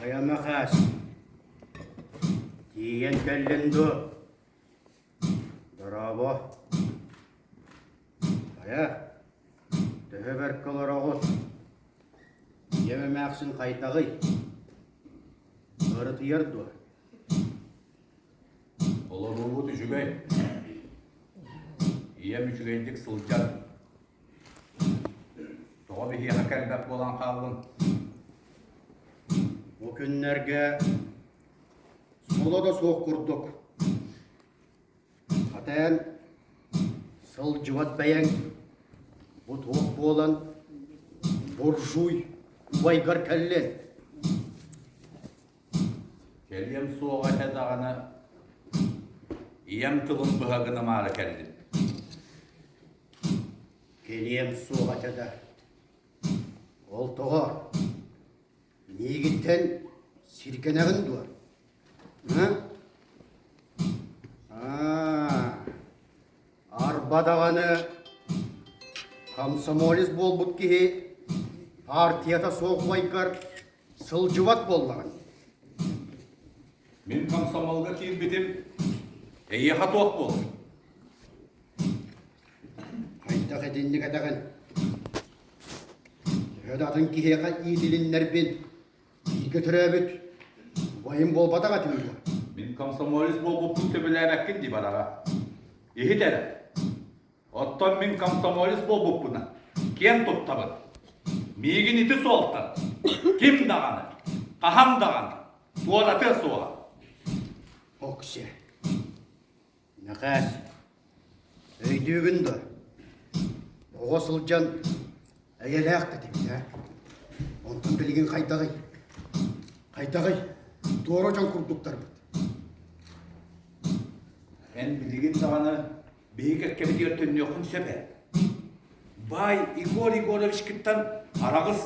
Хайа Мэхээс, тиийэн кэллиҥ дуо? Дорообо. Хайа, төһө бэркэ олороҕут? Ийэм эмээхсин хайдаҕый? Ыарытыйар дуо? Олоруубут үчүгэй. Ийэм үчүгэйдик сылдьар. Тоҕо биһиэхэ кэлбэт буолан хааллыҥ? Бу күннэргэ соло да суох курдук. Хата эн сылдьыбат бэйэҥ бу туох буолан буржуй убайгар кэллин? Кэлиэм суоҕа этэ даҕаны, ийэм тылын быһа гынымаары кэллим. Кэлиэм суоҕа этэ да, ол тоҕо? Миигиттэн сиргэнэҕин дуо? Аа, арба даҕаны комсомолец буолбут киһи партията суох убайгар сылдьыбат буоллаҕыҥ. Мин комсомолга киирбитим, эйиэхэ туох буолуой? Хайдах итинник этэҕин? Төһө да атын киһиэхэ иитилиннэрбин, бииргэ төрөөбүт убайым буолбатах этим дуо? Мин комсомолец буолбуппун сөбүлээбэккин дии барара. Иһит эрэ. Оттон мин комсомолец буолбуппунан киэн туттабын. Миигин ити суолтан ким даҕаны, хаһан даҕаны туоратыа суоҕа. Оксе, Мэхээс, өйдүүгүн дуо? Оҕо сылдьан эйэлээх да этибит ээ. Онтон билигин хайдаҕый? Хайдаҕый? Туора дьон курдуктарбыт. Эн билигин даҕаны биһиги кэккэбитигэр төннүөххүн сөп ээ. Баай Егор Егоровичкыттан араҕыс.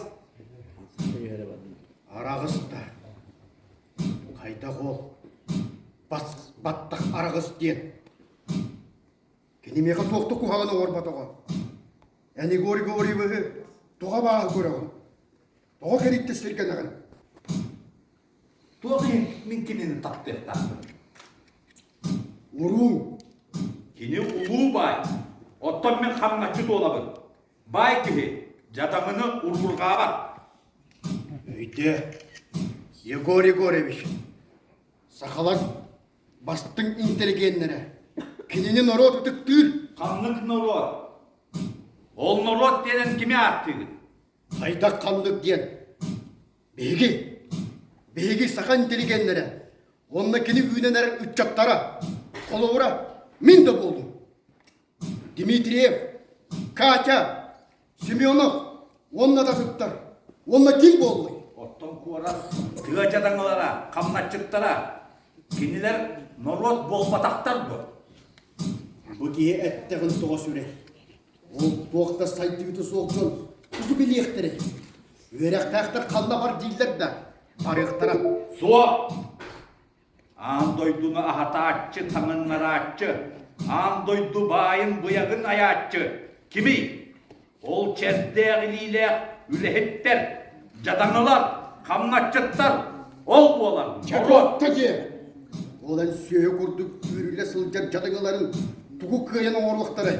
Араҕыс да. Хайдах ол? Бас баттах араҕыс диэн. Кини миэхэ туох да куһаҕаны оҥорботоҕо. Эн Егор Егорьевиһы тоҕо абааһы көрөҕүн? Тоҕо кэриттэ сиргэнэҕин? Туох иһин мин кинини таптыахтаахпын? Уруу. Кини улуу баай. Оттон мин хамначчы туолабын. Баай киһи дьадаҥыны уруурҕаабат. Өйдөө, Егор Егорович, сахалар бастыҥ интеллигеннэрэ. Кинини норуот ытыктыыр. Ханнык норуот? Ол норуот диэн кими ааттыыгын? Хайдах ханнык диэн? Биһиги, биһиги саха интеллигеннэрэ уонна кини үүнэн эрэр ыччаттара, холобура, мин да буоллум. Дмитриев, Катя, Семенов уонна да атыттар. Уонна ким буоллуй? Оттон куорат тыа дьадаҥылара, хамначчыттара, кинилэр норуот буолбатахтар дуо? Бу киһи эттэҕин тоҕо сүрэй? Ол туох да сайдыыта суох дьон тугу билиэхтэрэй? Үөрэхтээхтэр ханна бар дииллэр да, барыахтара. Суох! Аан дойдуну аһатааччы, таҥыннарааччы, аан дойду баайын-быйаҕын айааччы кимий? Ол чэрдээх илиилээх үлэһиттэр, дьадаҥылар, хамначчыттар ол буолар норуот. Чэ дьиэ! Ол эн сүөһү курдук үүрүллэ сылдьар дьадаҥыларын тугу кыайан оҥоруохтарай?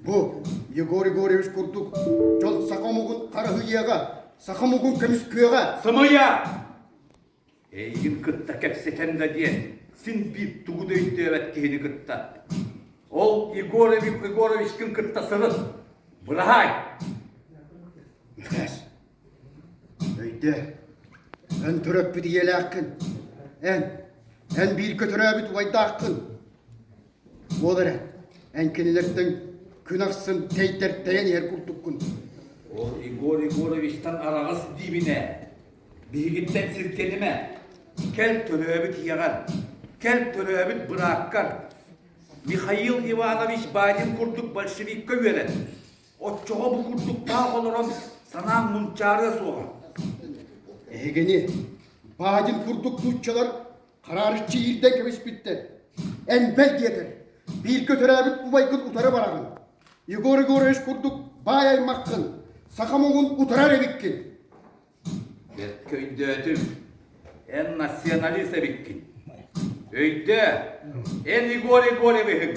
Бу Егор Егорович курдук дьон саха омугун харыһыйыаҕа, саха омугун көмүскүөҕэ. Сымыйа! Эйигин кытта кэпсэтэн да диэн, син биир тугу да өйдөөбөт киһини кытта. Ол Ол Егор Егоровичкын кытта сырыт. Быраһаай! Мэхээс, өйдөө, эн төрөппүт ийэлээххин, эн, эн бииргэ төрөөбүт убайдааххын. Ол эрэн, эн кинилэртэн күн ахсын тэйдэр тэйэн иһэр курдуккун. Ол Егор Егоровичтан араҕас диибин ээ. Биһигиттэн сиргэнимэ. Кэл төрөөбүт ийэҕэр, кэл төрөөбүт бырааккар. Михаил Иванович Бадин курдук большевикка үөрэн, оччоҕо бу курдук таах олорон санааҥ мунчаарыа суоҕа. Эһигини Бадин курдук нууччалар хараарыччы иирдэн кэбиспиттэр. Эн бэл диэтэр, бииргэ төрөөбүт убайгын утары бараҕын. Егор Егорович курдук баай аймаххын, саха омугун утарар эбиккин. Бэрткэ өйдөөтүм. Эн националист эбиккин. Өйдөө, эн Егор Егоровиһыҥ.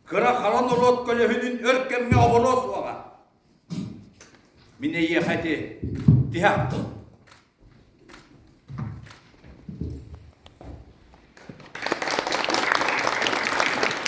Кыра хара норуот көлөһүнүн өр кэмҥэ оборуо суоҕа. Мин эйиэхэ ити тиһэх тыл.